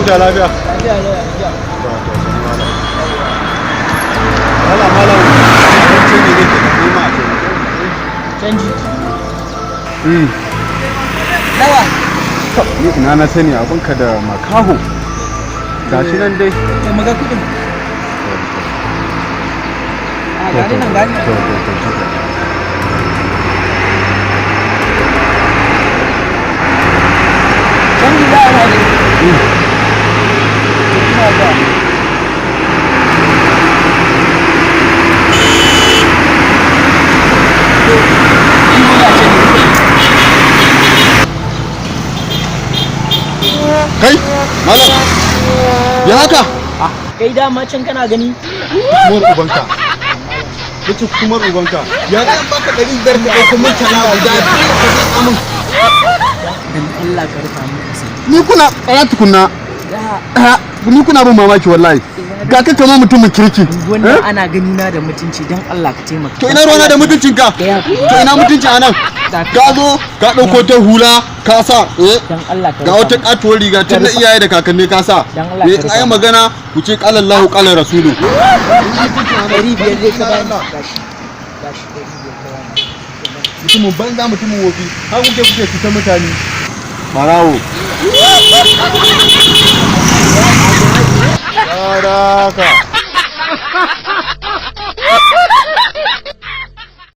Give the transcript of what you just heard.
Huta lafiya. Lafiya lau, ya gajiya. To, to, sani malam. Malam, malam, wani canji ne ke da nema a taimake mu? Canji. Mm. Nawa? To, ni ina na sani, abinka da makaho. Gashi nan dai. To, muga kuɗin. A gani nan, gani nan. To, to, to, to. Canji za a ma ne. Ina zuwa. To, in muna canji. Kai, malam. Ya haka? Kai, dama can kana gani. Kumar ubanka. Yace kumar ubanka. Ya zan baka 500 ka ɗauko murtala guda biyu ka zan amin. Dan Allah ka rufa min asiri. Ni kuna tsaya tukunna. Da. Ah, ni kuna bin mamaki wallahi. Ga ka kamar mutumin kirki. Wannan Eh? ana gani na da mutunci, dan Allah ka taimaka. To, ina ruwana da mutuncinka? Ya. To, ina mutunci a nan? Ka zo ka ɗauko ta hula ka sa, eh? Dan Allah ka Ga rufa wata min. katuwar riga tun na iyaye da kakanni ka sa. Dan Allah Eh, ka rufa ai min. magana ku ce qala Allahu qala Rasulu. 500 dai ka bani. Gashi. Gashi, 500 ka bani. Mutumin banza, mutumin wofi. Har kuke cutar mutane. Barawo. Baraka.